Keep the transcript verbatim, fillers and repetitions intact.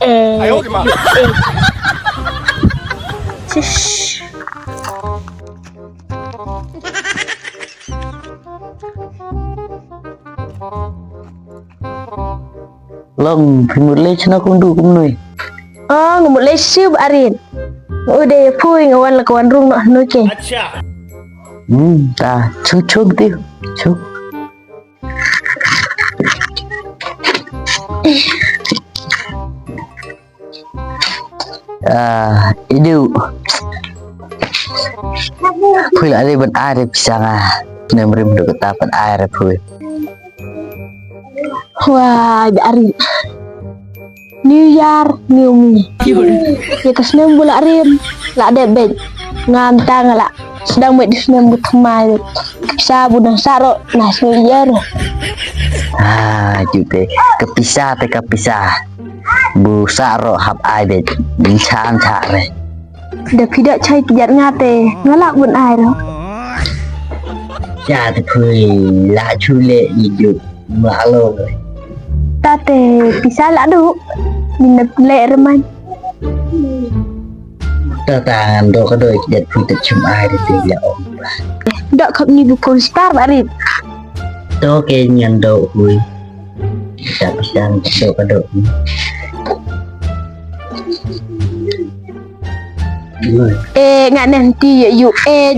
Eh, eh. Shish. Long, phi mut leit shano kumno kumno? Oh, nga mut leit shu ba arit. U dei phui nga wan la ka wan rung noh hanu ke. Hmm, ta, chung chung tiu, chung. Ah, idu. Phui la dei ban ai re pisa nga. Snem rim du kata ban ai re phui. Wah, ba arit. New Year, new me. Ya ka snem bu la rim, la dep bej. Ngam tang la. Sdang bej snem bu thymmai. Ka pisa bu nang saro, na snem yer. Ah, jute. Ka pisa te ka pisa. Bu saro hap ai bej. Ni chan cha re. Da phi da chai ki jat nga te, nga lah bun ai ro. Cha te phui, la chu le i ju, ma lo. Ta te, pisa la du, ni na le re man. Ta ta ngan do ka do i jat phui ta chum ai de te la om. Do khop ni bu kon star ba rit. To ke ngan do phui. Ta pisa ngan do ka do. Eh, nga nanti ya you eh.